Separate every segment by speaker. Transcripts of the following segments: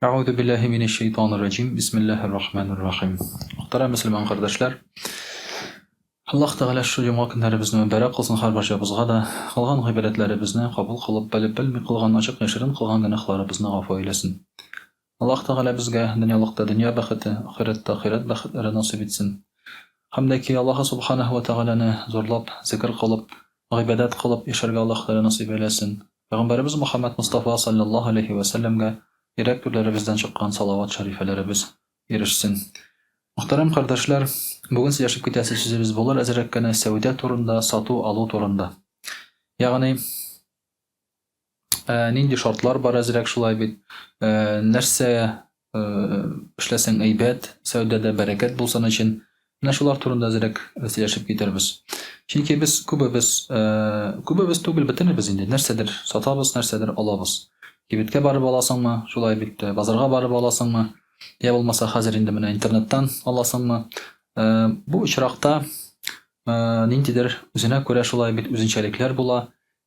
Speaker 1: Әгъүзу биллаһи минәш шәйтанир раҗим. Бисмиллаһир рахманир рахим. Мөхтәрәм мөселман кардәшләр, Аллаһ Тәгалә шушы җомга көннәребезне мөбарәк кылсын һәрбарчабызга да, кылган гыйбадәтләребезне кабул кылып, белеп белми кылган, ачык яшерен кылган гөнаһларыбызны гафу әйләсен. Аллаһ Тәгалә безгә дөньялыкта дөнья бәхете, ахирәттә ахирәт бәхетләре насыйп итсен. Һәм дә ки Аллаһы Субханаһу ва Тәгаләне зурлап, зикер кылып, гыйбадәт кылып яшәргә Аллаһ Тәгалә насыйп әйләсен. Пәйгамбәребез Мөхәммәд Мостафа салләллаһу алейһи вә сәлләмгә йөрәк түрләребездән чыккан салават шәрифәләребез ирешсен. Мөхтәрәм кардәшләр, бүген сөйләшеп китәсе сүзебез булыр әзрәк кенә сәүдә турында, сату-алу турында. Ягъни, нинди шартлар бар әзрәк шулай бит, нәрсә эшләсәң әйбәт, сәүдәдә бәрәкәт булсын өчен. Менә шулар турында әзрәк сөйләшеп китербез. Чөнки без күбебез, күбебез түгел, бөтенебез инде нәрсәдер сатабыз, нәрсәдер алабыз. Кибеткә барып аласыңмы, шулай бит, базарга барып аласыңмы, я булмаса хәзер инде менә интернеттан аласыңмы. Бу очракта ниндидер үзенә күрә шулай бит үзенчәлекләр була,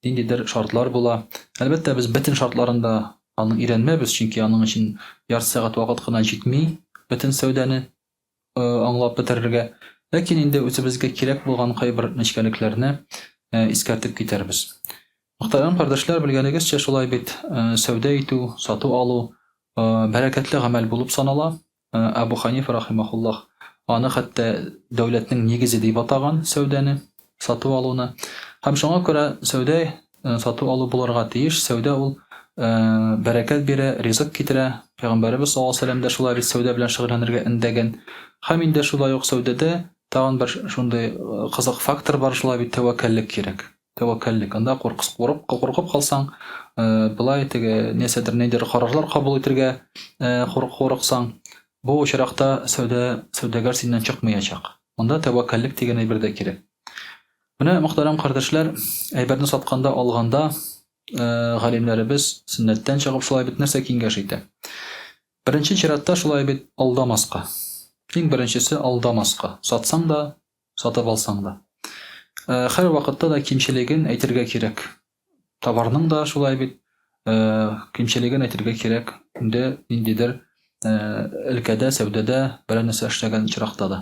Speaker 1: ниндидер шартлар була. Әлбәттә, без бөтен шартларын да аның өйрәнмәбез, чөнки аның өчен ярты сәгать вакыт кына җитми бөтен сәүдәне аңлап бетерергә. Ләкин инде үзебезгә кирәк булган кайбер нечкәлекләрне искәртеп китәрбез. Мөхтәрәм кардәшләр, белгәнегезчә, шулай бит, сәүдә итү, сату алу бәрәкәтле гамәл булып санала. Әбу Ханифа рахимахуллах аны хәтта дәүләтнең нигезе дип атаган сәүдәне, сату алуны. Һәм шуңа күрә сәүдә сату алу булырга тиеш. Сәүдә ул бәрәкәт бирә, ризык китерә. Пәйгамбәребез саллаллаһу алейһи ва сәлләм дә шулай бит сәүдә белән шөгыльләнергә өндәгән. Һәм инде шулай ук сәүдәдә тагын бер шундый кызык фактор бар, шулай бит тәвәккәллек кирәк. Тәвәккәллек. Анда куркыс, курып, куркып калсаң, э, былай теге нәрсәдер, ниндидер карарлар кабул итергә э, курыксаң, бу очракта сәүдә, сәүдәгәр синнән чыкмаячак. Монда тәвәккәллек дигән әйбер дә кирәк. Менә, мөхтәрәм кардәшләр, әйберне сатканда, алганда, э, галимнәребез сөннәттән чыгып шулай бит нәрсә киңәш итә? Беренче чиратта шулай бит алдамаска. Иң беренчесе алдамаска. Сатсаң да, сатып алсаң да. Э, һәр вакытта да кимчелеген әйтергә кирәк. Товарның да шулай бит, э, кимчелеген әйтергә кирәк. Инде ниндидер э, өлкәдә, сәүдәдә берәр нәрсә эшләгән очракта да.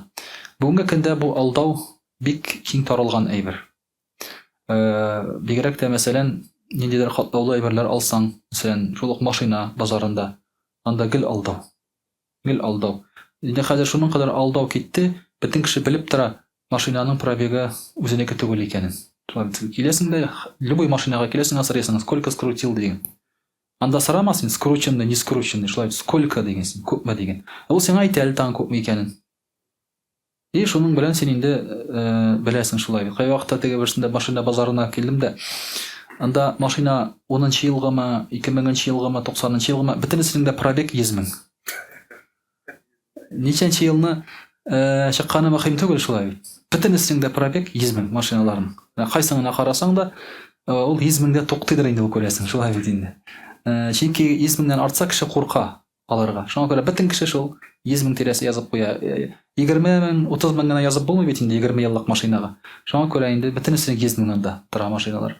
Speaker 1: Бүгенге көндә бу алдау бик киң таралган әйбер. Бигрәк тә, мәсәлән, ниндидер катлаулы әйберләр алсаң, мәсәлән, шул ук машина базарында, анда гел алдау. Гел алдау. Инде хәзер шуның кадәр алдау китте, бөтен кеше белеп тора, машинаның пробегы үзенеке түгел икәнен. Киләсең дә, любой машинага киләсең, сорыйсың, сколько скрутил дигән. Анда сорама син, скрученный, не скрученный, шулай сколько дигән син, күпме дигән. Ул сиңа әйтә әле тагын күпме икәнен. И шуның белән син инде э, беләсең шулай. Кайвакытта теге берсендә машина базарына килдем дә, анда машина 10 елгымы, 2000 елгымы, 90 елгымы, бөтенесенең дә пробег 100 мең. Ничәнче елны э, чыкканы мөһим түгел шулай бит. Бөтенесенең дә пробег 100 мең машиналарның. Кайсын гына карасаң да, э, ул 100 меңдә туктыйдыр инде ул күрәсең, шулай бит инде. Э, чөнки 100 меңнән артса кеше курка. аларга. Шуңа күрә бөтен кеше шул 100 мең тирәсе язып куя. 20 мең, 30 мең генә язып булмый бит инде 20 еллык машинага. Шуңа күрә инде бөтенесе 100 мең анда тора машиналар.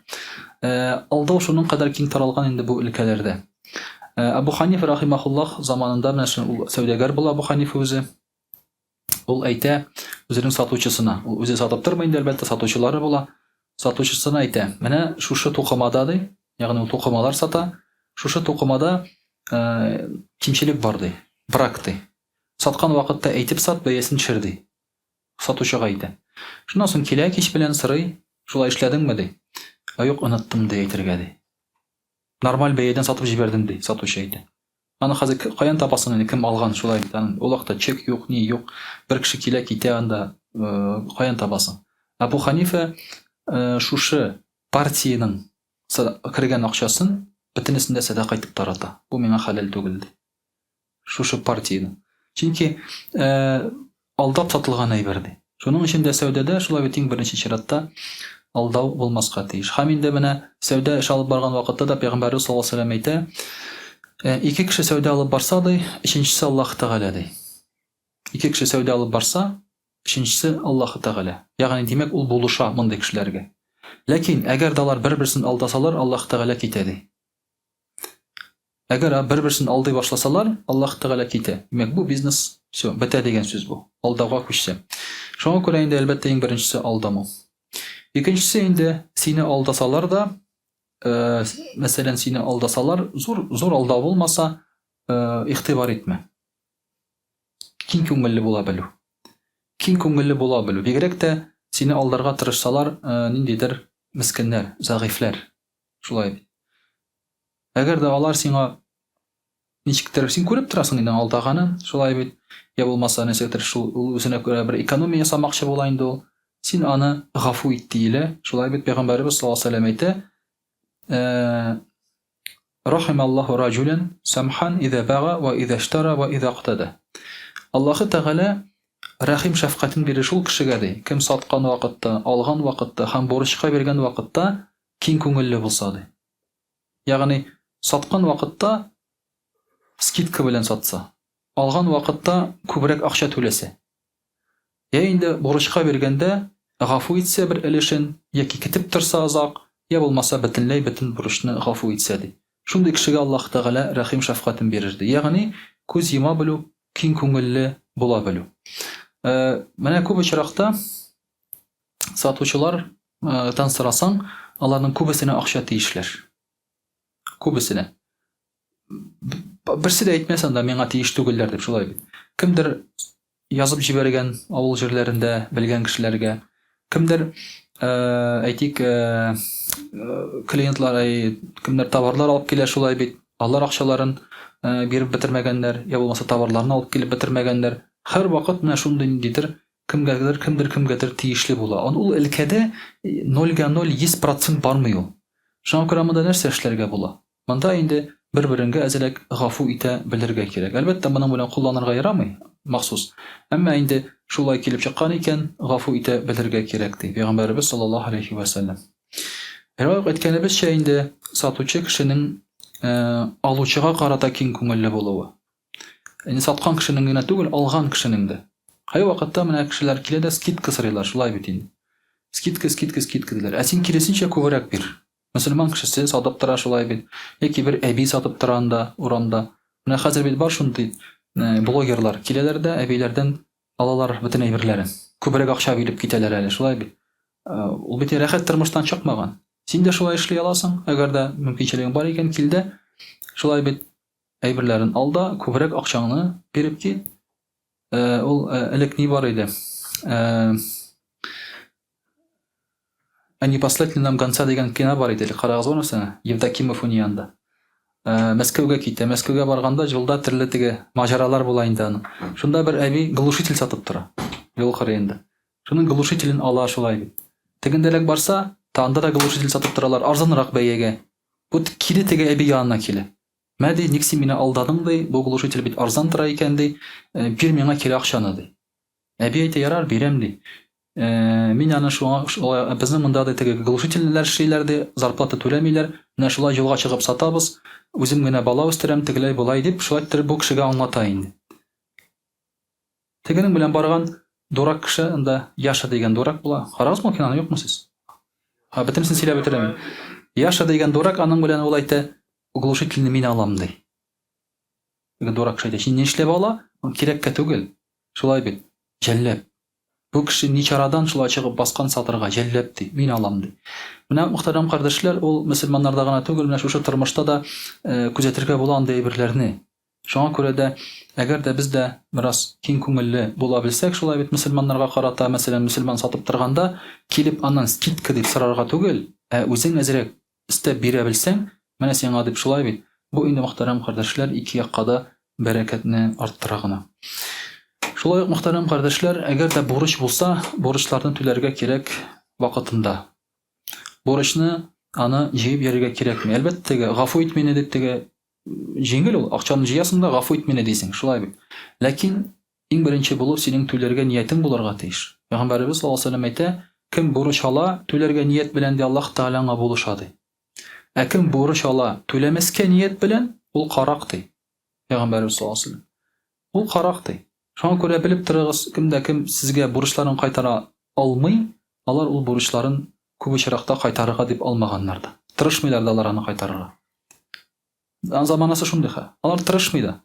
Speaker 1: Э, алдау шуның кадәр киң таралган инде бу өлкәләрдә. Э, Абу Ханиф рахимахуллах заманында менә шул сәүдәгәр була Абу Ханиф үзе. Ул әйтә үзенең сатучысына. Ул үзе сатып тормый инде, әлбәттә, сатучылары була. Сатучысына әйтә, менә шушы тукымада ди, ягъни ул тукымалар сата, шушы тукымада э, кимчелек бар ди, брак ди. Саткан вакытта әйтеп сат, бәясен төшер ди. Сатучыга әйтә. Шуннан соң килә кич белән сорый, шулай эшләдеңме ди. Ә юк, оныттым ди әйтергә ди. Нормаль бәядән сатып җибәрдем ди, сатучы әйтә. Аны хәзер каян табасың инде, кем алган шулай бит, аның ул вакытта чек юк, ни юк. Бер кеше килә, китә анда, э, каян табасың? Әбу Ханифа э, шушы партиянең кергән акчасын бөтенесен дә сәдака итеп тарата. Бу миңа хәләл түгел ди. Шушы партияне. Чөнки э, алдап сатылган әйбер ди. Шуның өчен дә сәүдәдә шулай бит иң беренче чиратта алдау булмаска тиеш. Һәм инде менә сәүдә эш алып барган вакытта да Пәйгамбәрбез саллаллаһу алейһи вәсәлләм әйтә, «Э, ике кеше сәүдә алып барса ди, өченчесе Аллаһ Тәгалә ди. Ике кеше сәүдә алып барса, өченчесе Аллаһ Тәгалә. Ягъни, димәк, ул булыша мондый кешеләргә. Ләкин әгәр дә алар бер-берсен алдасалар, Аллаһ Тәгалә китә ди. Әгәр бер-берсен алдый башласалар, Аллаһ Тәгалә китә. Димәк, бу бизнес, все, бетә дигән сүз бу. Алдауга күчсә. Шуңа күрә инде, әлбәттә, иң беренчесе алдамау. Икенчесе инде, сине алдасалар да, э, мәсәлән, сине алдасалар, зур, зур алдау булмаса, э, игътибар итмә. Киң күңелле була белү. Киң күңелле була белү. Бигрәк тә сине алдарга тырышсалар, э, ниндидер мескеннәр, зәгыйфьләр. Шулай бит. Әгәр дә алар сиңа ничектер, син күреп торасың инде алдаганын, шулай бит, я булмаса нәрсәдер шул ул үзенә күрә бер экономия ясамакчы була инде ул. Син аны гафу ит диелә. Шулай бит пәйгамбәребез саллаллаһу алейһи вәсәлләм әйтә, э, Рахималлаһу раҗулан самхан иза бага ва иза иштара ва иза иктада. Аллаһы Тәгалә рәхим шәфкатен бирер шул кешегә ди, кем саткан вакытта, алган вакытта һәм бурычка биргән вакытта киң күңелле булса ди. Ягъни саткан вакытта скидка белән сатса, алган вакытта күбрәк акча түләсә. Я инде бурычка биргәндә гафу итсә бер өлешен, яки көтеп торса озак, я булмаса бөтенләй бөтен бурычны гафу итсә ди. Шундый кешегә Аллаһ Тәгалә рәхим-шәфкатен бирер ди. Ягъни күз йома белү, киң күңелле була белү. Менә күп очракта сатучылар тан сорасаң, аларның күбесенә акча тиешләр. Күбесенә. Берсе дә әйтмәс анда миңа тиеш түгелләр дип, шулай бит. Кемдер язып җибәргән авыл җирләрендә белгән кешеләргә, кемдер әйтик, клиентлар, кемдер товарлар алып килә шулай бит. Алар акчаларын биреп бетермәгәннәр, я булмаса товарларны алып килеп бетермәгәннәр. Һәрвакыт менә шундый ниндидер Кемгәдер, кемдер кемгәдер тиешле була. Ан ул өлкәдә нольгә ноль 100% бармый ул. Шуңа күрә монда нәрсә эшләргә була? Монда инде бер-береңгә әзрәк гафу итә белергә кирәк. Әлбәттә, моның белән кулланырга ярамый, махсус. Әмма инде шулай килеп чыккан икән, гафу итә белергә кирәк, ди Пәйгамбәребез саллаллаһу алейһи вә сәлләм. Шулай ук әйткәнебезчә инде, сатучы кешенең алучыга карата киң күңелле булуы. Инде саткан кешенең генә түгел, алган кешенең дә. Кайвакытта менә кешеләр килә дә скидка сорыйлар, шулай бит инде. Скидка, скидка, скидка диләр. Ә син киресенчә күбрәк бир. Мөселман кешесе сатып тора шулай бит. Яки бер әби сатып тора анда, урамда. Менә хәзер бит бар шундый э, блогерлар киләләр дә әбиләрдән алалар бөтен әйберләрен. Күбрәк акча биреп китәләр әле, шулай бит. Э, ул бит рәхәт тормыштан чыкмаган. Син дә шулай эшли аласың, әгәр дә мөмкинчелегең бар икән, кил дә шулай бит Әйберләрен ал да, күбрәк акчаңны биреп кит. Э, ул э, элек ни бар иде? Э, а не послать ли нам гонца дигән кино бар иде, карагыз бармы Евдокимов униянда. Мәскәүгә китә. Мәскәүгә барганда юлда төрле теге маҗаралар була инде аның. Шунда бер әби глушитель сатып тора. Юл кырыенда. Шуның глушителен ала шулай бит. Тегендәрәк барса, анда да глушитель сатып торалар, арзанрак бәягә. Бу кире теге әби янына килә. Мә, ди, ник син мине алдадың, ди, бу глушитель бит арзан тора икән, ди, э, бир миңа кире акчаны, ди. Әби әйтә, ярар, бирәм, ди. Э, мин аны шуңа, шулай, безнең монда ди теге глушительләр эшлиләр, ди, зарплата түләмиләр, менә шулай юлга чыгып сатабыз, үзем генә бала үстерәм, тегеләй болай дип, шулай иттереп бу кешегә аңлата инде. Тегенең белән барган дурак кеше, анда Яша дигән дурак була. Карагызмы ул киноны, юкмы сез? Ха, бөтенесен сөйләп бетерәм. Яша дигән дурак аның белән ул әйтә, глушительне мин алам, ди. Теге дурак кеше әйтә, син нишләп ала? Ул кирәккә түгел. Шулай бит. Җәлләп. Бу кеше ни чарадан шулай чыгып баскан сатырга, җәлләп ди, мин алам ди. Менә мөхтәрәм кардәшләр, ул мөселманнарда гына түгел, менә шушы тормышта да э, күзәтергә була андый әйберләрне. Шуңа күрә дә, әгәр дә без дә бераз киң күңелле була белсәк, шулай бит мөселманнарга карата, мәсәлән, мөселман сатып торганда, килеп аннан скидка дип сорарга түгел, ә үзең әзрәк өстәп бирә белсәң, менә сиңа дип шулай бит. Бу инде, мөхтәрәм кардәшләр, ике якка да бәрәкәтне арттыра гына. Шулай ук, мөхтәрәм кардәшләр, әгәр дә бурыч булса, бурычларны түләргә кирәк вакытында. Бурычны аны җыеп йөрергә кирәкми. Әлбәттә, теге гафу ит мине дип теге җиңел ул, акчаны җыясың да гафу ит мине дисең, шулай бит. Ләкин иң беренче булып синең түләргә ниятең булырга тиеш. Пәйгамбәребез саллаллаһу алейһи ва сәлләм әйтә, кем бурыч ала, түләргә ният белән ди, Аллаһ Тәгалә аңа булыша ди. Ә кем бурыч ала, түләмәскә ният белән, ул карак ди. Пәйгамбәребез саллаллаһу алейһи ва сәлләм. Ул карак ди. Шуңа күрә белеп торыгыз, кем дә кем сезгә бурычларын кайтара алмый, алар ул бурычларын күп очракта кайтарырга дип алмаганнар да. Тырышмыйлар да алар аны кайтарырга. Заманасы шундый хә. Алар тырышмый да.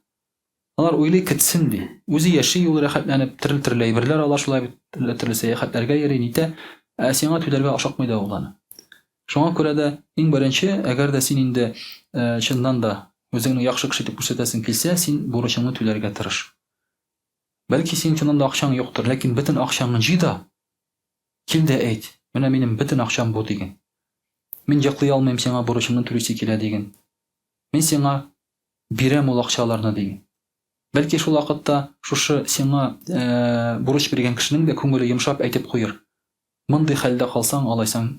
Speaker 1: Алар уйлый, кетсен ди. Үзе яши ул рәхәтләнеп, төрле-төрле әйберләр ала шулай бит, төрле-төрле сәяхәтләргә йөри, нитә. Ә сиңа түләргә ашыкмый да ул аны. Шуңа күрә дә иң беренче, әгәр дә син инде чыннан да үзеңне яхшы кеше итеп күрсәтәсең килсә, син бурычыңны түләргә тырыш. Бәлки синең чыннан да акчаң юктыр, ләкин бөтен акчаңны җый да, кил дә әйт, менә минем бөтен акчам бу диген. Мин йоклый алмыйм, сиңа бурычымны түлисе килә диген. Мин сиңа бирәм ул акчаларны диген. Бәлки шул вакытта шушы сиңа бурыч биргән кешенең дә күңеле йомшап әйтеп куер. Мондый хәлдә калсаң, алайсаң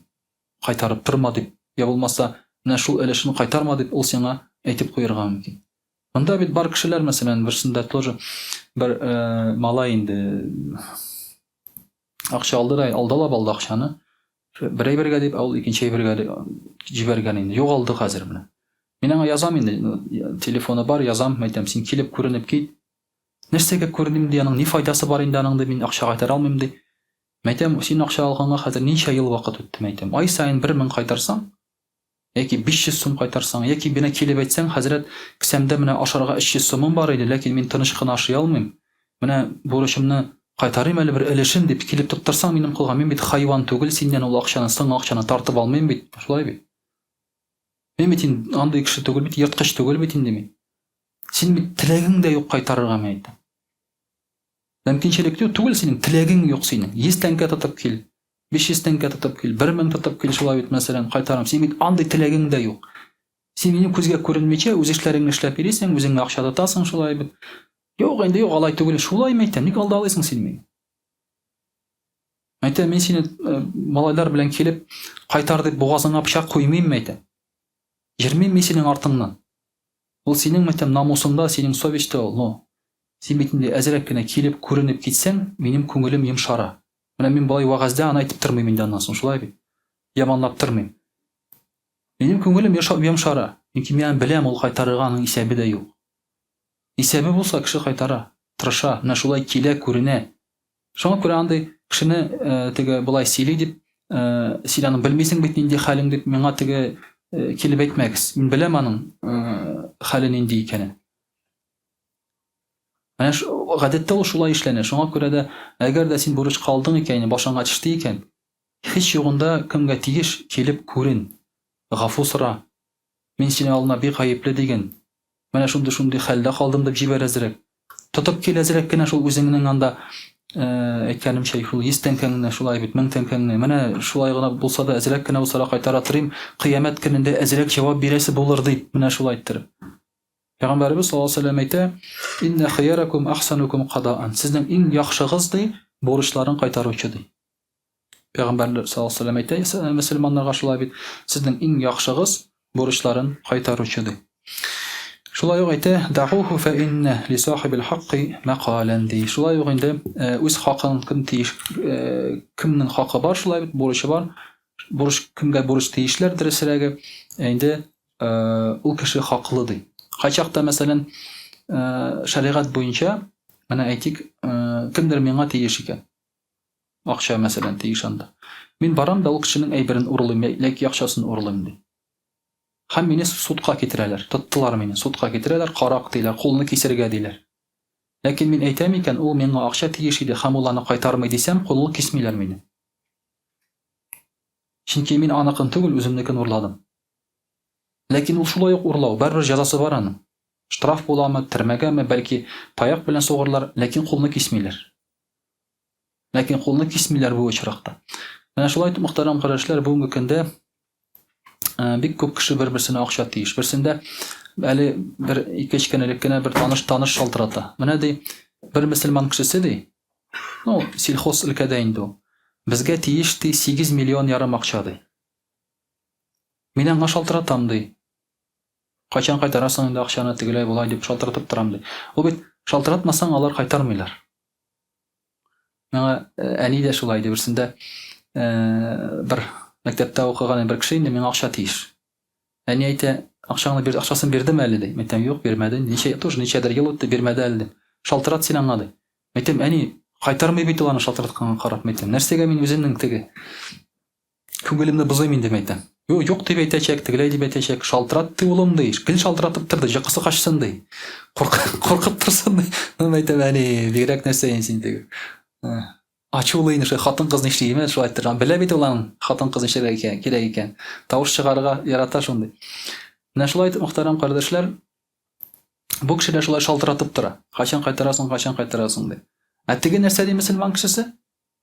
Speaker 1: кайтарып торма дип, я булмаса, менә шул өлешен кайтарма дип ул сиңа әйтеп куерга мөмкин. Монда бит бар кешеләр, мәсәлән, берсендә тоже бер малай инде акча алды да, алдалап алды акчаны. Бер әйбергә дип, ә ул икенче әйбергә җибәргән инде. Югалды хәзер менә. Мин аңа язам инде, телефоны бар, язам, әйтәм, син килеп күренеп кит. Нәрсәгә күреним ди, аның ни файдасы бар инде аның ди, мин акча кайтара алмыйм ди. Мәйтәм, син акча алганга хәзер ничә ел вакыт үтте, мәйтәм. Ай саен 1000 кайтарсаң, яки 500 сум кайтарсаң, яки менә килеп әйтсәң, хәзрәт, кесәмдә менә ашарга 300 сумым бар иде, ләкин мин тыныч кына ашый алмыйм. Менә бурычымны кайтарыйм әле бер өлешен дип килеп тоттырсаң минем кулга, мин бит хайван түгел, синнән ул акчаны, соңгы акчаны тартып алмыйм бит. Шулай бит. Мин бит инде андый кеше түгел бит, ерткыч түгел бит инде мин. Син бит теләгең дә юк кайтарырга, мин әйтәм. Мөмкинчелек юк түгел синең, теләгең юк синең. 100 тәңкә тотып кил, 500 тәңкә тотып кил, 1000 тотып кил, шулай бит, мәсәлән, кайтарам. Син бит андый теләгең дә юк. Син минем күзгә күренмичә үз эшләреңне эшләп йөрисең, үзеңә акча тотасың шулай бит. Юк, инде юк, алай түгел. Шулай мәйтәм, ник алдалыйсың син мине? Мәйтәм, мин сине э, малайлар белән килеп кайтар дип бугазыңа пычак куймыйм, мәйтәм. Йөрмим мин синең артыңнан. Ул синең, мәйтәм, намусыңда, синең совестьтә ул, но син бит инде әзрәк кенә килеп, күренеп китсәң, минем күңелем йомшара. Менә мин болай вәгазьдә аны әйтеп тормыйм инде аннан соң, шулай бит? Яманлап тормыйм. Минем күңелем йомшара, чөнки мин беләм, ул кайтарырга аның исәбе дә юк. Исәбе булса, кеше кайтара, тырыша, менә шулай килә, күренә. Шуңа күрә андый кешене э, теге болай сөйли дип, э, син аны белмисең бит нинди хәлең дип миңа теге э, килеп әйтмәгез. Мин беләм аның хәле нинди икәнен. Менә гадәттә ул шулай эшләнә. Шуңа күрә дә, әгәр дә син бурычка алдың икән, башыңа төште икән, һич югында кемгә тиеш, килеп күрен. Гафу сора. Мин синең алдында бик гаепле диген. Менә шундый-шундый хәлдә калдым дип җибәр әзрәк. Тотып кил әзрәк кенә шул үзеңнең анда, әйткәнемчә, шул 100 тәңкәңне, шулай бит, 1000 тәңкәңне. Менә шулай гына булса да, әзрәк кенә булса да кайтара торыйм, кыямәт көнендә әзрәк җавап бирәсе булыр дип, менә шулай иттереп. Пәйгамбәребез саллаллаһу алейһи ва сәлләм әйтә, Иннә хияракум ахсанукум кадаан. Сезнең иң яхшыгыз ди, бурычларын кайтаручы ди. Пәйгамбәр саллаллаһу алейһи ва сәлләм әйтә мөселманнарга шулай бит, сезнең иң яхшыгыз бурычларын кайтаручы ди. Шулай ук әйтә, дa'уху фа инна ли сахибил хакки мәкалән ди. Шулай ук инде э, үз хакын кем тиеш, э, кемнең хакы бар, шулай бит, бурычы бар. Бурыч кемгә бурыч тиешләр дөресрәге, инде э, ул кеше хаклы ди. Кайчакта, мәсәлән, шәригать буенча, менә әйтик, кемдер миңа тиеш икән. Акча, мәсәлән, тиеш анда. Мин барам да ул кешенең әйберен урлыйм, яки акчасын урлыйм, ди. Һәм мине судка китерәләр. Тоттылар мине, судка китерәләр, карак диләр, кулны кисергә диләр. Ләкин мин әйтәм икән, ул миңа акча тиеш иде һәм ул аны кайтармый дисәм, кулны кисмиләр мине. Чөнки мин аныкын түгел, үземнекен урладым. Ләкин ул шулай ук урлау, барыбер җәзасы бар аның. Штраф буламы, төрмәгәме, бәлки таяк белән сугырлар, ләкин кулны кисмиләр. Ләкин кулны кисмиләр бу очракта. Менә шулай итеп, мөхтәрәм кардәшләр, бүгенге көндә э, бик күп кеше бер-берсенә акча тиеш. Берсендә әле бер ике-өч көн элек кенә бер таныш таныш шалтырата. Менә ди, бер мөселман кешесе ди, ну, сельхоз өлкәдә инде ул. Безгә тиеш ди 8 миллион ярым акча ди. Мин аңа шалтыратам ди. Кайчан кайтарасың инде акчаны, тегеләй болай дип шалтыратып торам ди. Ул бит шалтыратмасаң, алар кайтармыйлар. Миңа э, әни дә шулай ди, берсендә э, бер мәктәптә укыган бер кеше инде миңа акча тиеш. Әни әйтә, акчаңны бир, акчасын бирдеме әле ди. Мәйтәм, юк, бирмәде. Ничә, тоже ничәдер ел үтте, бирмәде әле ди. Шалтырат син аңа ди. Мәйтәм, әни, кайтармый бит ул аны шалтыратканга карап, мәйтәм. Нәрсәгә мин үземнең теге күңелемне бозыйм инде, мәйтәм. Юк, юк дип әйтәчәк, тегеләй дип әйтәчәк. Шалтырат ди улым ди. Гел шалтыратып торды, җокысы качсын ди. Куркып торсын ди. Ну, әйтәм, әни, бигрәк нәрсә инде син теге. Ачулы инде шул хатын-кыз нишли име, шулай әйтер. Белә бит ул аның хатын-кыз нишләргә икән, кирәк икән. Тавыш чыгарырга ярата шундый. Менә шулай итеп, мөхтәрәм кардәшләр, бу кеше дә шулай шалтыратып тора. Кайчан кайтарасың, кайчан кайтарасың ди. Ә теге нәрсә ди мөселман кешесе?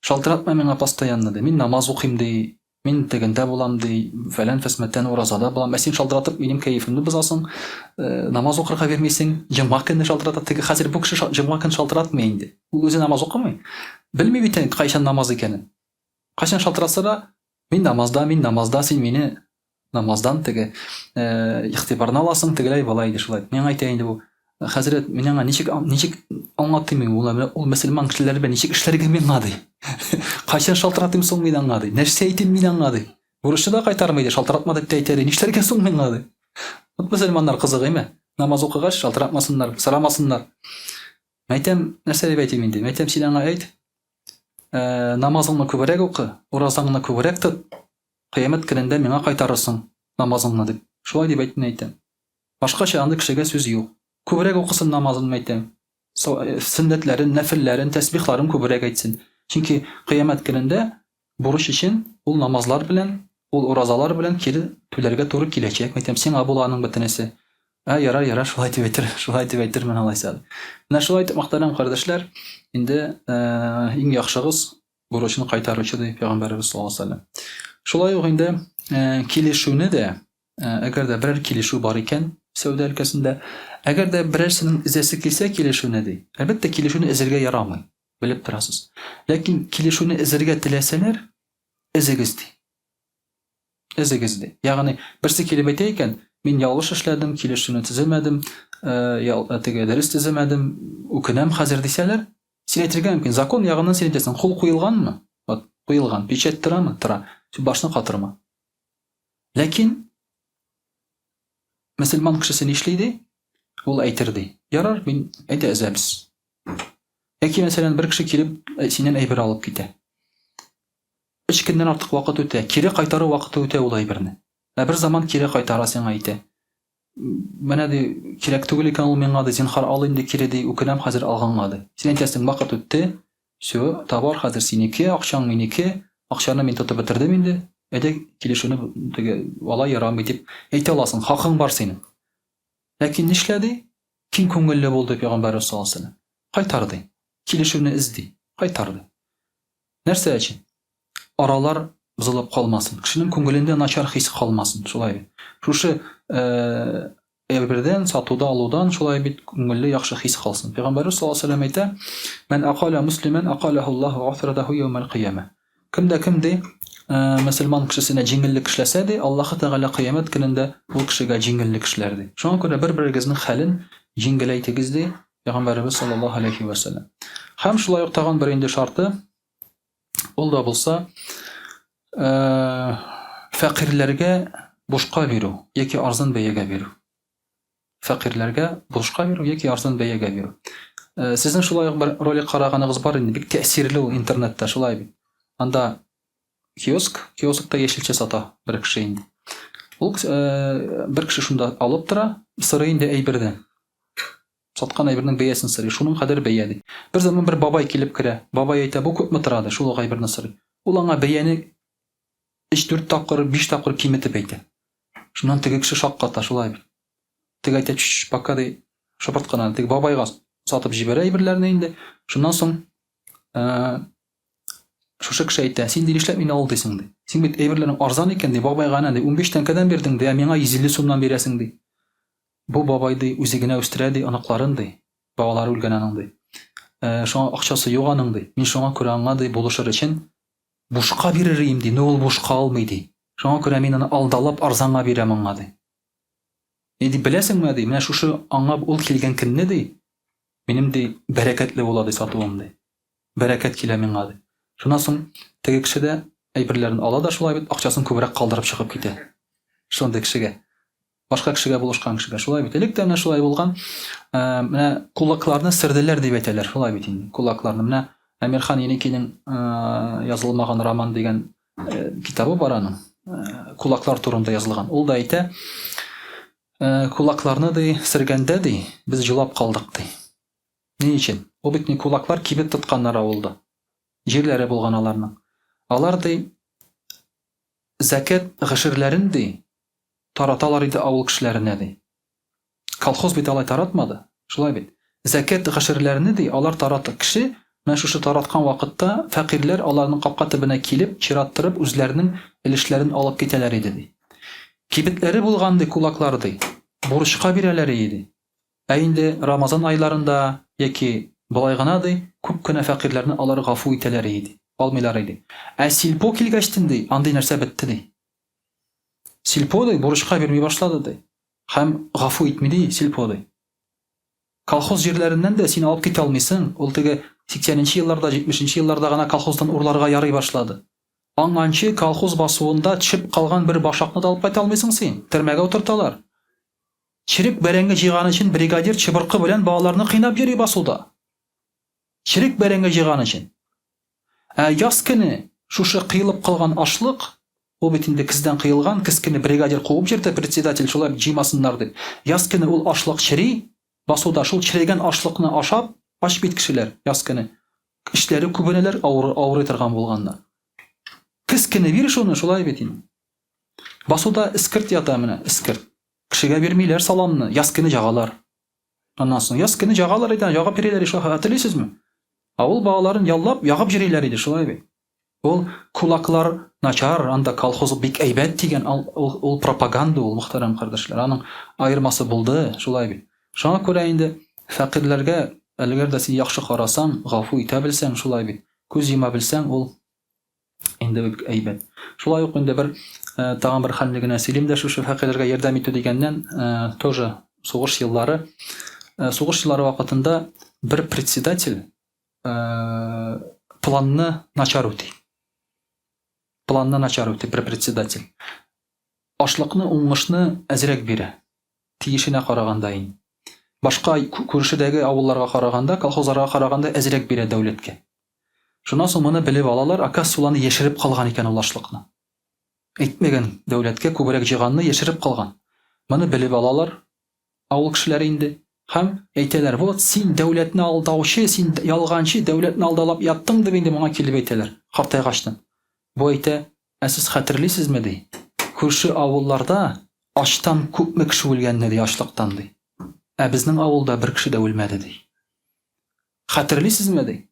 Speaker 1: Шалтыратма миңа постоянно ди. Мин намаз укыйм ди. Мин тегендә булам ди, фәлән фәсмәтән уразада булам. Ә син шалтыратып минем кәефемне бозасың, намаз укырга бирмисең. Җомга көнне шалтырата. Теге хәзер бу кеше җомга көн шалтыратмый инде. Ул үзе намаз укымый. Белми бит инде кайчан намаз икәнен. Кайчан шалтыратса да, мин намазда, мин намазда, син мине намаздан теге игътибарны аласың, тегеләй болай инде шулай. Миңа әйтә инде бу, хәзрәт, мин аңа ничек ничек аңлатыйм мин ул ул мөселман кешеләр белән ничек эшләргә миңа ди. Кайчан шалтыратыйм соң мин аңа ди. Нәрсә әйтим мин аңа ди. Бурычны да кайтармый ди, шалтыратма дип тә әйтә ди. Нишләргә соң миңа ди. Вот мөселманнар кызык әйме? Намаз укыгач шалтыратмасыннар, сорамасыннар. Мәйтәм, нәрсә дип әйтим инде? Мәйтәм, син аңа әйт. Намазыңны күбрәк укы, уразаңны күбрәк тот. Кыямәт көнендә миңа кайтарырсың намазыңны дип. Шулай дип әйт, мин әйтәм. Башкача андый кешегә сүз юк. Күбрәк укысын намазын, мәйтәм. Сөннәтләрен, нәфелләрен, тәсбихларын күбрәк әйтсен. Чөнки кыямәт көнендә бурыч өчен ул намазлар белән, ул уразалар белән кире түләргә туры киләчәк. Мәйтәм, сиңа була аның бөтенесе. Ә, ярар, ярар, шулай дип әйтер, шулай дип әйтермен алайса. Менә шулай итеп, мөхтәрәм кардәшләр, инде иң яхшыгыз бурычын кайтаручы ди пәйгамбәребез саллаллаһу алейһи вәсәлләм. Шулай ук инде килешүне дә, әгәр дә берәр килешү бар икән сәүдә өлкәсендә, әгәр дә берәрсенең эзәсе килсә килешүне ди, әлбәттә килешүне эзергә ярамый, белеп торасыз. Ләкин килешүне эзергә теләсәләр, эзегез ди. Эзегез ди. Ягъни берсе килеп әйтә икән, мин ялгыш эшләдем, килешүне төземәдем, теге дөрес төземәдем, үкенәм хәзер дисәләр, Син әйтергә мөмкин, закон ягыннан син әйтәсең, кул куелганмы? Вот, куелган. Печать торамы? Тора. Син башны катырма. Ләкин мөселман кешесе нишли ди? Ул әйтер ди. Ярар, мин әйдә эзәбез. Яки мәсәлән, бер кеше килеп синнән әйбер алып китә. Өч көннән артык вакыт үтә, кире кайтару вакыты үтә ул әйберне. Ә бер заман кире кайтара сиңа әйтә. Менә ди, кирәк түгел икән ул миңа ди, зинһар ал инде кире ди, үкенәм хәзер алганга ди. Син әйтәсең, вакыт үтте, все, товар хәзер синеке, акчаң минеке, акчаны мин тотып бетердем инде, әйдә килешүне теге алай ярамый дип әйтә аласың, хакың бар синең. Ләкин нишлә ди? Киң күңелле бул ди пәйгамбәребез саллаллаһу алейһи ва сәлләм. Кайтар ди. Килешүне эз ди. Кайтар ди. Нәрсә өчен? Аралар бозылып калмасын, кешенең күңелендә начар хис калмасын, шулай бит. Шушы әйбердән, сатуда, алудан шулай бит күңелле яхшы хис калсын. Пәйгамбәрбез саллаллаһу алейһи ва сәлләм әйтә: "Мән акала муслиман акалаху Аллаһу афратаху яумал кыяма". Кем дә кем ди, мөселман кешесенә җиңеллек эшләсә ди, Аллаһы Тәгалә кыямәт көнендә ул кешегә җиңеллек эшләр ди. Шуңа күрә бер-берегезнең хәлен җиңеләйтегез ди Пәйгамбәребез саллаллаһу алейһи ва сәлләм. Һәм шулай ук тагын бер инде шарты, ул да булса, фәкыйрьләргә бушка бирү яки арзан бәягә бирү. Фәкыйрьләргә бушка бирү яки арзан бәягә бирү. Сезнең шулай ук бер ролик караганыгыз бар инде, бик тәэсирле ул интернетта, шулай бит. Анда киоск, киоскта яшелчә сата бер кеше инде. Ул бер кеше шунда алып тора, сорый инде әйбердән. Саткан әйбернең бәясен сорый. Шуның кадәр бәя, ди. Бер заман бер бабай килеп керә. Бабай әйтә, бу күпме тора, ди, шул ук әйберне сорый. Ул аңа бәяне өч-дүрт тапкыр, биш тапкыр киметеп әйтә. Шуннан теге кеше шакката, шулай бит. Теге әйтә, чш, пока, ди, шыпырт кына. Теге бабайга сатып җибәрә әйберләрне инде. Шуннан соң шушы кеше әйтә, син ди нишләп мине алдыйсың ди. Син бит әйберләрең арзан икән ди, бабайга әнә ди 15 тәңкәдән бирдең ди, ә миңа 150 сумнан бирәсең ди. Бу бабай ди үзе генә үстерә ди оныкларын ди. Бабалары үлгән аның ди. Шуңа акчасы юк аның ди. Мин шуңа күрә аңа ди булышыр өчен бушка бирер идем ди, но ул бушка алмый ди. Шуңа күрә мин аны алдалап арзанга бирәм аңа ди. И ди, беләсеңме ди, менә шушы аңа ул килгән көнне ди, минем ди бәрәкәтле була ди сатуым ди. Бәрәкәт килә миңа ди. Шуннан соң теге кеше дә әйберләрен ала да шулай бит, акчасын күбрәк калдырып чыгып китә. Шундый кешегә. Башка кешегә булышкан кешегә. Шулай бит. Элек тә менә шулай булган. Менә кулакларны сөрделәр дип әйтәләр. Шулай бит инде. Кулакларны. Менә Әмирхан Еникинең язылмаган роман дигән китабы бар аның. кулаклар турында язылган. Ул да әйтә, кулакларны ди, сөргәндә ди, без җылап калдык ди. Ни өчен? Ул бит ни кулаклар кибет тотканнар авылда. Җирләре булган аларның. Алар ди, зәкят гошерләрен ди, тараталар иде авыл кешеләренә ди. Колхоз бит алай таратмады. Шулай бит. Зәкят гошерләрне ди, алар тараты. Кеше менә шушы тараткан вакытта фәкыйрьләр аларның капка төбенә килеп, чират торып, үзләренең өлешләрен алып китәләр иде ди. Кибетләре булган ди, кулаклар ди. Бурычка бирәләр иде. Ә инде Рамазан айларында яки болай гына ди, күп кенә фәкыйрьләрне алар гафу итәләр иде, алмыйлар иде. Ә сельпо килгәчтен ди, андый нәрсә бетте ди. Сельпо ди, бурычка бирми башлады ди. Һәм гафу итми ди сельпо ди. Колхоз җирләреннән дә син алып китә алмыйсың, ул теге 80 нче елларда, 70 нче елларда гына колхоздан урларга ярый башлады. Аңганчы колхоз басуында төшеп калган бер башакны да алып кайта алмыйсың син, төрмәгә утырталар. Черек бәрәңге җыйган өчен бригадир чыбыркы белән балаларны кыйнап йөри басуда. Черек бәрәңге җыйган өчен. Ә яз көне шушы кыелып калган ашлык, ул бит инде көздән кыелган, көз көне бригадир куып йөртә, председатель шулай җыймасыннар дип. Яз көне ул ашлык чери, басуда шул черегән ашлыкны ашап, ач бит кешеләр яз көне. Эчләре күбенәләр, авыр, авырый торган булганнар. Көз көне бир шуны, шулай бит инде. Басуда эскерт ята менә, эскерт. Кешегә бирмиләр саламны, яз көне җагалар. Аннан соң яз көне җагалар иде, ягып йөриләр иде, хәтерлисезме? Авыл балаларын яллап, ягып йөриләр иде, шулай бит. Ул кулаклар начар, анда колхоз бик әйбәт дигән, ул, ул, ул пропаганда ул, мөхтәрәм кардәшләр. Аның аермасы булды, шулай бит. Шуңа күрә инде фәкыйрьләргә, әгәр дә син яхшы карасаң, гафу итә белсәң, шулай бит, күз йома белсәң, ул инде бик әйбәт. Шулай ук инде бер э, тагын бер хәлне генә сөйлим дә шушы фәкыйрьләргә ярдәм итү дигәннән, э, тоже сугыш еллары, э, сугыш еллары вакытында бер председатель планны начар үти. Планны начар үти бер председатель. Ашлыкны, уңышны әзрәк бирә. Тиешенә караганда инде. Башка күршедәге авылларга караганда, колхозларга караганда әзрәк бирә дәүләткә. Шуннан соң моны белеп алалар, оказывается, ул аны яшереп калган икән ул ашлыкны. Әйтмәгән дәүләткә күбрәк җыйганны яшереп калган. Моны белеп алалар авыл кешеләре инде һәм әйтәләр, вот син дәүләтне алдаучы, син ялганчы, дәүләтне алдалап яттың дип инде моңа килеп әйтәләр, картайгачтын. Бу әйтә, ә сез хәтерлисезме ди, күрше авылларда ачтан күпме кеше үлгәнне ди, ачлыктан ди. Ә безнең авылда бер кеше дә үлмәде ди. Хәтерлисезме, ди?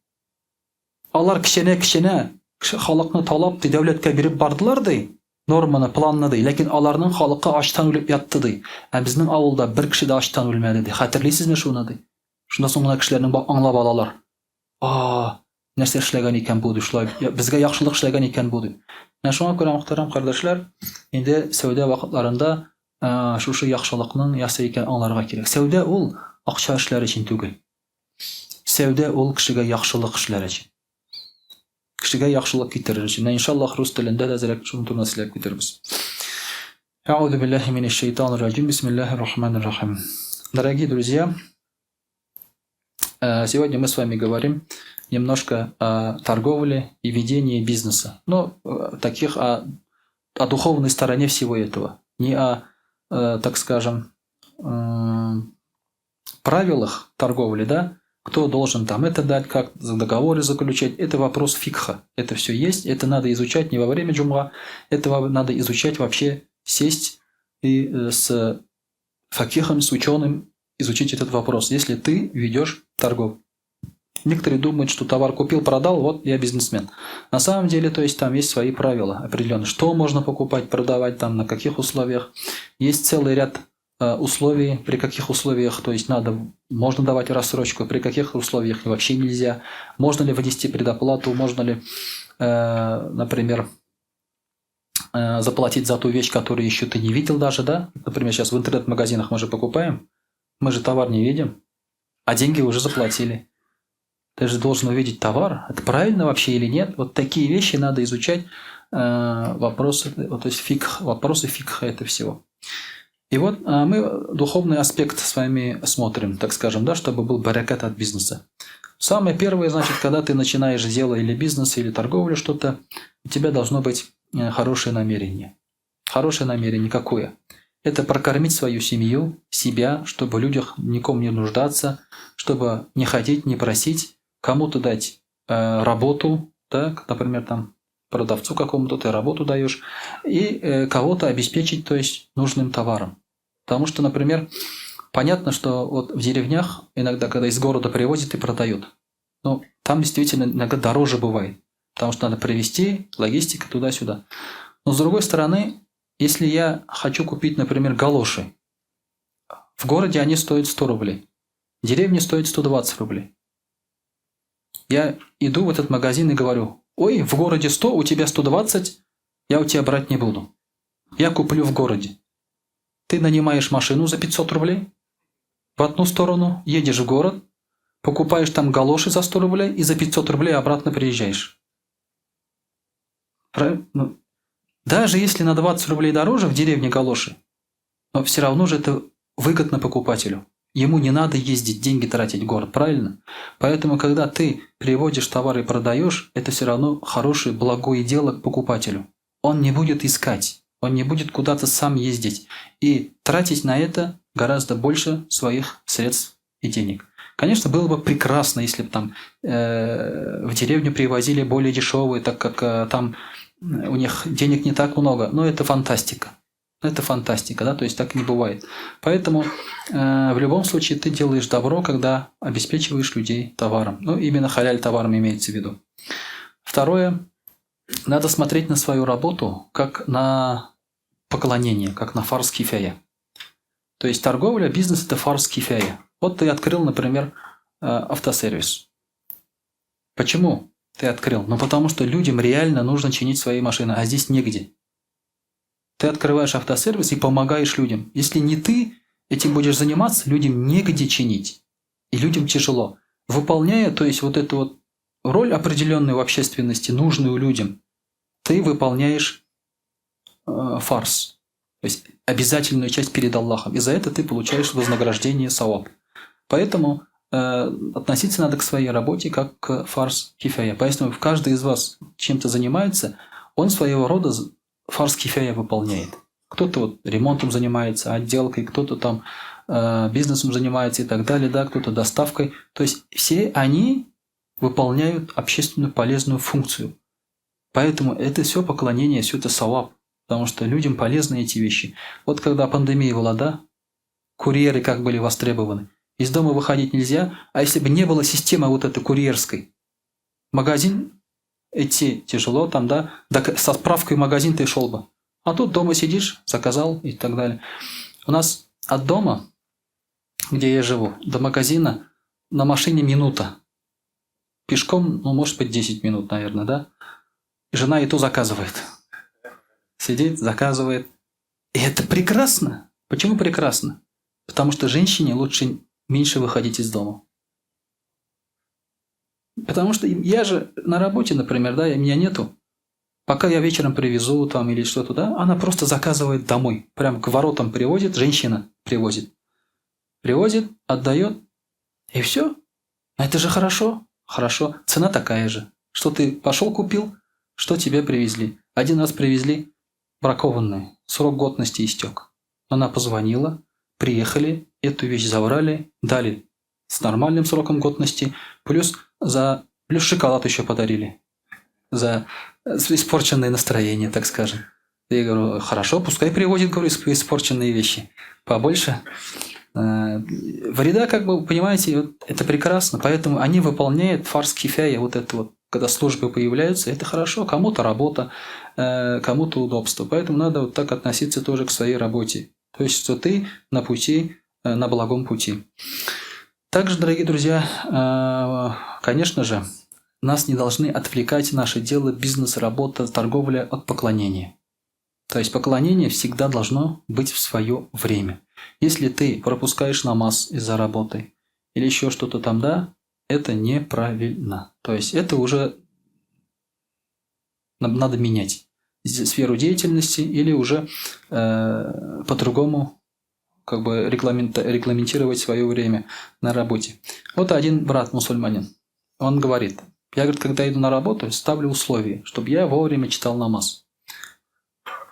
Speaker 1: Алар кечәнә-кечәнә халыкны талап, ди, дәүләткә биреп бардылар, ди, норманы, планны, ди, ләкин аларның халыкы ачтан үлеп ятты, ди. Ә безнең авылда бер кеше дә ачтан үлмәде, ди. Хәтерлисезме шуны, ди? Шунда соң гына кешеләрнең аңлап алалар. А, нәрсә эшләгән икән бу, ди, шулай безгә яхшылык эшләгән икән бу, дип. Менә шуңа күрә, мөхтәрәм кардәшләр, инде сәүдә вакытларында шушы яхшылыкның нәрсә икәнен аңларга кирәк. Сәүдә ул акча эшләр өчен түгел. Сәүдә ул кешегә яхшылык эшләр өчен. Кешегә яхшылык китерер өчен. Менә иншаллаһ рус телендә дә әзрәк шуның турында сөйләп китербез. Әгъузу биллаһи минәш шайтанир раҗим. Бисмиллаһир рахманир рахим. Дорогие друзья, сегодня мы с вами говорим немножко о торговле и ведении бизнеса. Ну, таких о духовной стороне всего этого. Не о, так скажем, правилах торговли, да, кто должен там это дать, как договоры заключать, это вопрос фикха. Это все есть, это надо изучать не во время джумга, это надо изучать вообще, сесть и с факихом, с ученым изучить этот вопрос, если ты ведешь торговлю. Некоторые думают, что товар купил, продал, вот я бизнесмен. На самом деле, то есть там есть свои правила определенные, что можно покупать, продавать, там на каких условиях. Есть целый ряд условий, при каких условиях, то есть надо, можно давать рассрочку, при каких условиях вообще нельзя, можно ли внести предоплату, можно ли, например, заплатить за ту вещь, которую еще ты не видел даже, да? Например, сейчас в интернет-магазинах мы же покупаем, мы же товар не видим, а деньги уже заплатили. Ты же должен увидеть товар, это правильно вообще или нет? Вот такие вещи надо изучать, вопросы, то есть фикх, вопросы фикха это всего. И вот мы духовный аспект с вами смотрим, так скажем, да, чтобы был баракат от бизнеса. Самое первое, значит, когда ты начинаешь дело или бизнес, или торговлю что-то, у тебя должно быть хорошее намерение. Хорошее намерение какое? Это прокормить свою семью, себя, чтобы в людях ником не нуждаться, чтобы не ходить, не просить, кому-то дать работу, да, например, там продавцу какому-то ты работу даешь, и кого-то обеспечить, то есть нужным товаром. Потому что, например, понятно, что вот в деревнях иногда, когда из города привозят и продают, но там действительно иногда дороже бывает, потому что надо привезти, логистика туда-сюда. Но с другой стороны, если я хочу купить, например, галоши, в городе они стоят 100 рублей, в деревне стоит 120 рублей. Я иду в этот магазин и говорю: ой, в городе 100, у тебя 120, я у тебя брать не буду. Я куплю в городе. Ты нанимаешь машину за 500 рублей в одну сторону, едешь в город, покупаешь там галоши за 100 рублей и за 500 рублей обратно приезжаешь. Правильно? Даже если на 20 рублей дороже в деревне галоши, но все равно же это выгодно покупателю. Ему не надо ездить, деньги тратить в город, правильно? Поэтому, когда ты приводишь товар и продаешь, это все равно хорошее, благое дело к покупателю. Он не будет искать, он не будет куда-то сам ездить и тратить на это гораздо больше своих средств и денег. Конечно, было бы прекрасно, если бы там в деревню привозили более дешевые, так как там у них денег не так много, но это фантастика. Это фантастика, да, то есть так не бывает. Поэтому в любом случае ты делаешь добро, когда обеспечиваешь людей товаром. Ну, именно халяль товаром имеется в виду. Второе, надо смотреть на свою работу как на поклонение, как на фарз кифая. То есть торговля, бизнес – это фарз кифая. Вот ты открыл, например, автосервис. Почему ты открыл? Ну, потому что людям реально нужно чинить свои машины, а здесь негде. Ты открываешь автосервис и помогаешь людям. Если не ты этим будешь заниматься, людям негде чинить. И людям тяжело. Выполняя, то есть, вот эту вот роль определенную в общественности, нужную людям, ты выполняешь фарз. То есть обязательную часть перед Аллахом. И за это ты получаешь вознаграждение саваб. Поэтому относиться надо к своей работе как к фарз кифая. Поэтому каждый из вас чем-то занимается, он своего рода фарз кифая выполняет. Кто-то вот ремонтом занимается, отделкой, кто-то там бизнесом занимается и так далее, да, кто-то доставкой. То есть все они выполняют общественную полезную функцию. Поэтому это все поклонение, все это саваб, потому что людям полезны эти вещи. Вот когда пандемия была, да, курьеры как были востребованы. Из дома выходить нельзя, а если бы не было системы вот этой курьерской, магазин идти тяжело там, да, так со справкой в магазин ты шел бы. А тут дома сидишь, заказал и так далее. У нас от дома, где я живу, до магазина на машине минута. Пешком, ну, может быть, 10 минут, наверное, да. Жена и то заказывает. Сидит, заказывает. И это прекрасно. Почему прекрасно? Потому что женщине лучше меньше выходить из дома. Потому что я же на работе, например, да, меня нету. Пока я вечером привезу там или что-то, да, она просто заказывает домой. Прям к воротам привозит, женщина привозит. Привозит, отдает, и все. Это же хорошо. Хорошо. Цена такая же. Что ты пошел купил, что тебе привезли. Один раз привезли бракованные. Срок годности истек. Она позвонила, приехали, эту вещь забрали, дали с нормальным сроком годности, плюс шоколад еще подарили за испорченное настроение, так скажем. Я говорю, хорошо, пускай привозит, говорю, испорченные вещи побольше. Вреда, как бы, понимаете, вот это прекрасно, поэтому они выполняют фарз кифая, вот это вот, когда службы появляются, это хорошо, кому-то работа, кому-то удобство, поэтому надо вот так относиться тоже к своей работе, то есть, что ты на пути, на благом пути. Также, дорогие друзья, конечно же, нас не должны отвлекать наше дело, бизнес, работа, торговля от поклонения. То есть поклонение всегда должно быть в свое время. Если ты пропускаешь намаз из-за работы или еще что-то там, да, это неправильно. То есть это уже надо менять сферу деятельности или уже по-другому как бы регламентировать свое время на работе. Вот один брат-мусульманин, он говорит, я, говорит, когда иду на работу, ставлю условия, чтобы я вовремя читал намаз.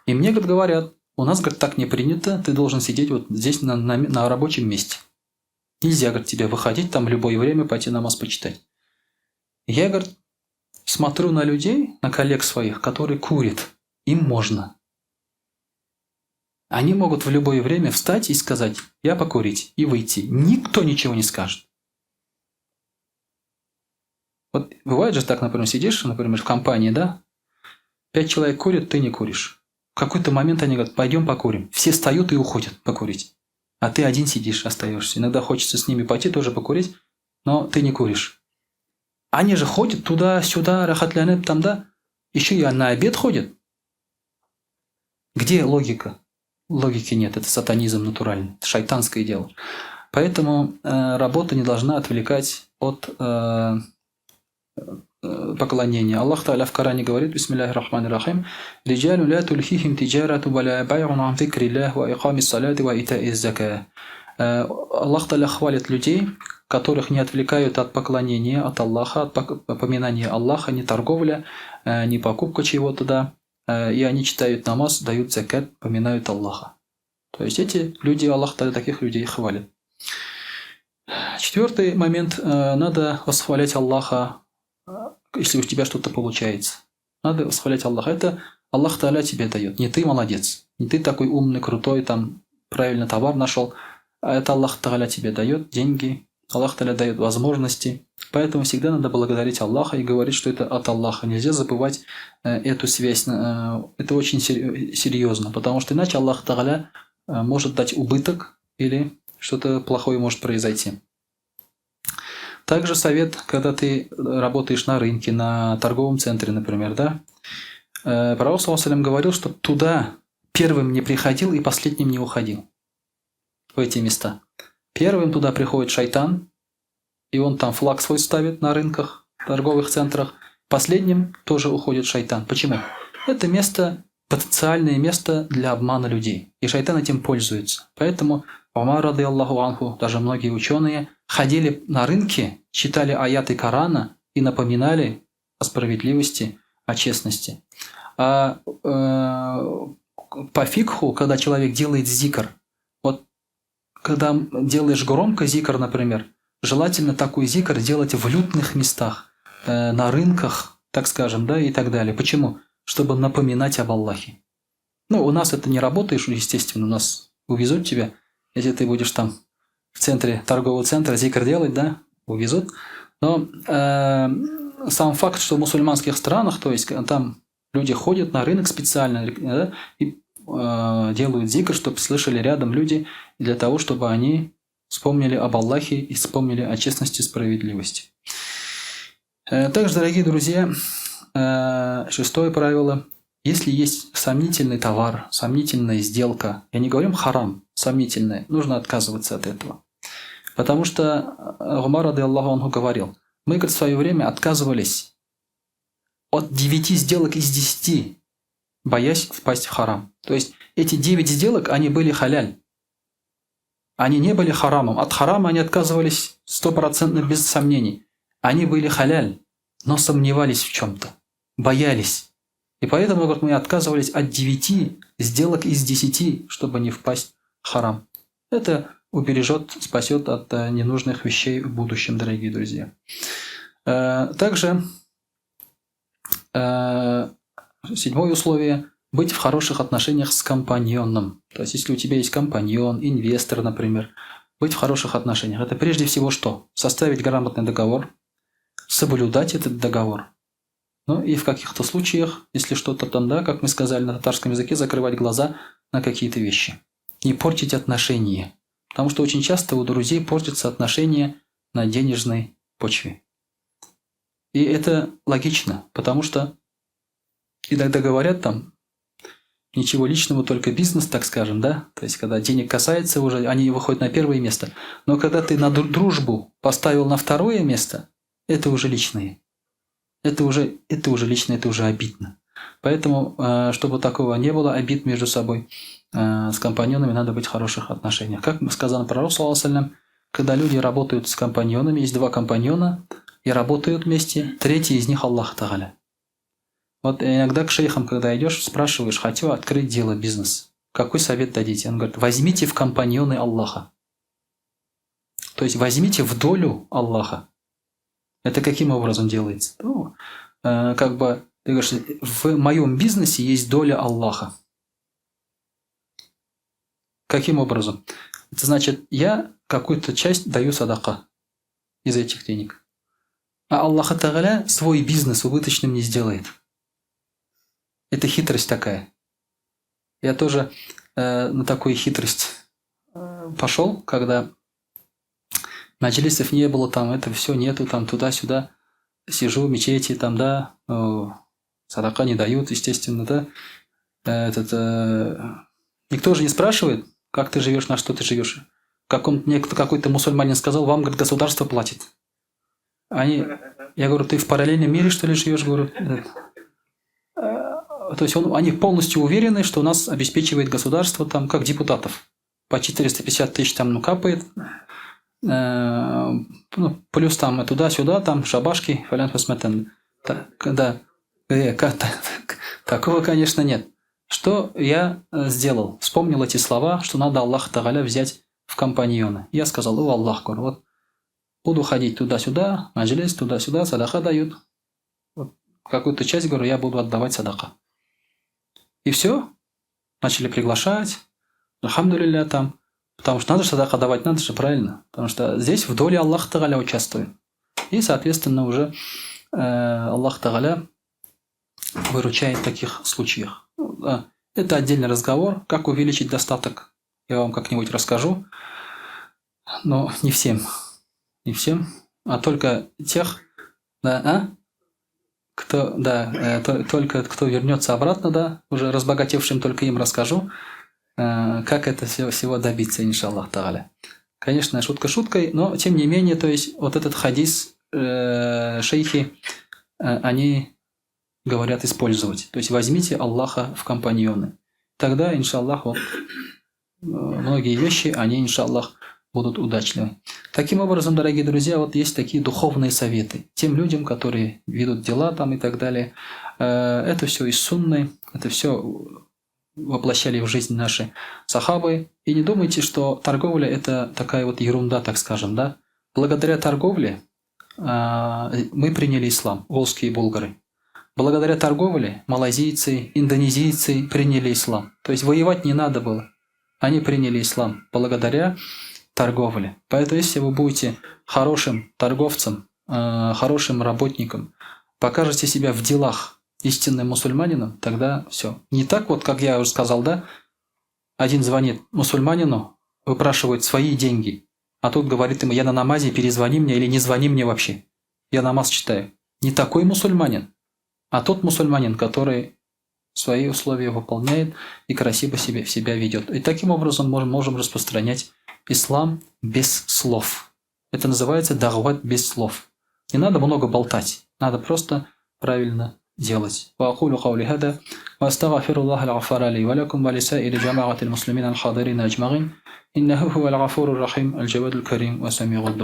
Speaker 1: И мне, говорит, говорят, у нас, говорит, так не принято, ты должен сидеть вот здесь на рабочем месте. Нельзя, говорит, тебе выходить там в любое время, пойти намаз почитать. Я, говорит, смотрю на людей, на коллег своих, которые курят. Им можно. Они могут в любое время встать и сказать, я покурить, и выйти. Никто ничего не скажет. Вот бывает же так, например, сидишь, например, в компании, да? 5 человек курят, ты не куришь. В какой-то момент они говорят, пойдем покурим. Все встают и уходят покурить. А ты один сидишь, остаешься. Иногда хочется с ними пойти тоже покурить, но ты не куришь. Они же ходят туда-сюда, рәхәтләнеп там, да? Еще и на обед ходят. Где логика? Логики нет, это сатанизм натуральный, это шайтанское дело. Поэтому работа не должна отвлекать от поклонения. Аллах Тааля в Коране говорит, бисмиллахи рахмани рахим, «Риджалю ля тульхихим тиджарату ва ля бай'ун ан зикриллах ва икамис салати ва итаиз зака». Аллах Тааля хвалит людей, которых не отвлекают от поклонения, от Аллаха, от поминания Аллаха, ни торговля, ни покупка чего-то, да. И они читают намаз, дают закят, поминают Аллаха. То есть эти люди, Аллах Тааля таких людей хвалит. Четвертый момент. Надо восхвалять Аллаха, если у тебя что-то получается. Надо восхвалять Аллаха. Это Аллах Тааля тебе дает. Не ты молодец, не ты такой умный, крутой, там правильно товар нашел. А это Аллах Тааля тебе дает деньги, Аллах Тааля дает возможности. Поэтому всегда надо благодарить Аллаха и говорить, что это от Аллаха. Нельзя забывать эту связь. Это очень серьезно, потому что иначе Аллах Тааля может дать убыток или что-то плохое может произойти. Также совет, когда ты работаешь на рынке, на торговом центре, например, да? Пророк, саллаллаху алейхи ва саллям, говорил, что туда первым не приходил и последним не уходил в эти места. Первым туда приходит шайтан, и он там флаг свой ставит на рынках, торговых центрах. Последним тоже уходит шайтан. Почему? Это место, потенциальное место для обмана людей. И шайтан этим пользуется. Поэтому Умар, радыяллаху анху, даже многие ученые, ходили на рынки, читали аяты Корана и напоминали о справедливости, о честности. А по фикху, когда человек делает зикр, вот когда делаешь громко зикр, например, желательно такой зикр делать в людных местах, на рынках, так скажем, да, и так далее. Почему? Чтобы напоминать об Аллахе. У нас это не работает, естественно, у нас увезут тебя, если ты будешь там в центре торгового центра зикр делать, да, увезут. Но сам факт, что в мусульманских странах, то есть там люди ходят на рынок специально, да, и делают зикр, чтобы слышали рядом люди, для того, чтобы они вспомнили об Аллахе и вспомнили о честности и справедливости. Также, дорогие друзья, шестое правило. Если есть сомнительный товар, сомнительная сделка, я не говорю харам, сомнительная, нужно отказываться от этого. Потому что Умар, радыяллаху анху, говорил, мы, говорит, в свое время отказывались от 9 сделок из 10, боясь впасть в харам. То есть эти 9 сделок, они были халяль. Они не были харамом. От харама они отказывались стопроцентно без сомнений. Они были халяль, но сомневались в чем-то, боялись. И поэтому, говорит, мы отказывались от 9 сделок из 10, чтобы не впасть в харам. Это убережет, спасет от ненужных вещей в будущем, дорогие друзья. Также седьмое условие – быть в хороших отношениях с компаньоном. То есть, если у тебя есть компаньон, инвестор, например, быть в хороших отношениях. Это прежде всего что? Составить грамотный договор, соблюдать этот договор. И в каких-то случаях, если что-то там, да, как мы сказали на татарском языке, закрывать глаза на какие-то вещи. Не портить отношения. Потому что очень часто у друзей портятся отношения на денежной почве. И это логично, потому что иногда говорят там, ничего личного, только бизнес, так скажем, да? То есть, когда денег касается уже, они выходят на первое место. Но когда ты на дружбу поставил на второе место, это уже личное. Это уже личное, это уже обидно. Поэтому, чтобы такого не было, обид между собой, с компаньонами надо быть в хороших отношениях. Как сказал пророк, саллаллаху алейхи ва саллям, когда люди работают с компаньонами, есть два компаньона, и работают вместе, третий из них Аллах Тааля. Вот иногда к шейхам, когда идешь, спрашиваешь, хочу открыть дело, бизнес. Какой совет дадите? Он говорит, возьмите в компаньоны Аллаха. То есть возьмите в долю Аллаха. Это каким образом делается? Ну, как бы, ты говоришь, в моем бизнесе есть доля Аллаха. Каким образом? Это значит, я какую-то часть даю садака из этих денег. А Аллах Тагаля свой бизнес убыточным не сделает. Это хитрость такая. Я тоже на такую хитрость пошел, когда маджлисов не было, там это все нету, там туда-сюда. Сижу в мечети, там, да, садака не дают, естественно, да. Никто же не спрашивает, как ты живешь, на что ты живешь. Какой-то мусульманин сказал, вам, говорит, государство платит. Я говорю, ты в параллельном мире, что ли, живешь? Говорю, то есть они полностью уверены, что нас обеспечивает государство, там, как депутатов. По 450 тысяч там, ну, капает. Ну, плюс там туда-сюда, там шабашки, фалян фасматан. Да, такого, конечно, нет. Что я сделал? Вспомнил эти слова, что надо Аллаха Тагаля взять в компаньоны. Я сказал, о, Аллах, говорю, вот буду ходить туда-сюда, маджлис, туда-сюда, садака дают. Вот, какую-то часть, говорю, я буду отдавать садака. И все. Начали приглашать. Альхамдулилля там. Потому что надо же садака давать, надо же, правильно. Потому что здесь в доле Аллаха Тагаля участвует. И, соответственно, уже Аллах Тагаля выручает в таких случаях. Это отдельный разговор, как увеличить достаток. Я вам как-нибудь расскажу. Но не всем. Не всем, а только тех, да, а? Кто, да, только кто вернется обратно, да, уже разбогатевшим, только им расскажу, как это всего добиться, иншаллах тагаля. Конечно, шутка шуткой, но тем не менее, то есть вот этот хадис шейхи, они говорят использовать. То есть возьмите Аллаха в компаньоны. Тогда, иншаллах, вот, многие вещи, они, иншаллах, будут удачливы. Таким образом, дорогие друзья, вот есть такие духовные советы тем людям, которые ведут дела там и так далее. Это все из сунны, это все воплощали в жизнь наши сахабы. И не думайте, что торговля – это такая вот ерунда, так скажем, да? Благодаря торговле мы приняли ислам, волжские булгары. Благодаря торговле малайзийцы, индонезийцы приняли ислам. То есть воевать не надо было. Они приняли ислам благодаря торговле. Поэтому если вы будете хорошим торговцем, хорошим работником, покажете себя в делах истинным мусульманином, тогда все. Не так вот, как я уже сказал, да? Один звонит мусульманину, выпрашивает свои деньги, а тут говорит ему, я на намазе, перезвони мне или не звони мне вообще. Я намаз читаю. Не такой мусульманин, а тот мусульманин, который свои условия выполняет и красиво себя ведет. И таким образом мы можем распространять ислам без слов. Это называется дагват без слов. Не надо много болтать, надо просто правильно делать. وأقول قولي هذا وأستغفر الله الغفار لي ولكم ولسائر جماعة المسلمين الحاضرين أجمعين إنه هو الغفور الرحيم الجواد الكريم وسميع الدعاء.